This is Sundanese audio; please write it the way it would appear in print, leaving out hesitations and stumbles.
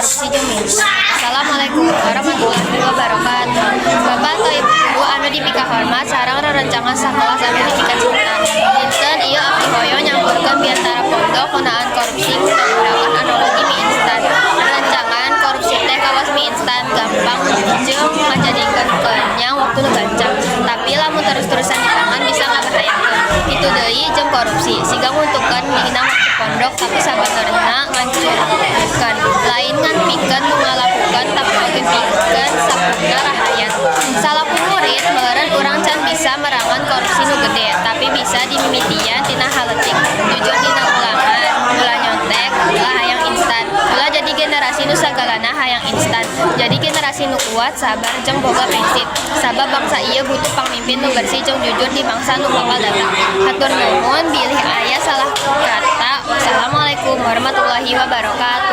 korupsi jeung mie instan. Assalamualaikum warahmatullahi wabarakatuh. Bapak atau Ibu guru anu dipikahormat sareng rerencangan sakelas anu dipikacinta. Dinten ieu abdi hoyong nyamperkeun biantara pondok ngeunaan korupsi menggunakan analogi mie instan. Rerencangan, korupsi teh kawas mie instan, gampang jeung ngajadikeun kenyang waktu nu gancang. Tapi lamun terus-terusan dipangan bisa ngabahayakeun. Kitu deui jeung korupsi, siga nguntungkeun dina waktu pondok, tapi sabenerna ngancurkeun. Lain ngan pikeun nu ngalakukeun, tapi oge pikeun sapuhna rahayat. Salaku murid, meureun urang can bisa merangan korupsi nu gede, tapi bisa dimimitian tina hal leutik. Jujur dina ulangan, ulah nyontek, ulah hayang instan. Ulah jadi generasi nu sagalana hayang instan. Jadi generasi nu kuat, sabar, jeung boga prinsip. Sabab bangsa ieu butuh pamimpin nu bersih jeung jujur di mangsa nu bakal datang. Hatur nuhun, bilih aya salah kata. Wassalamualaikum warahmatullahi wabarakatuh.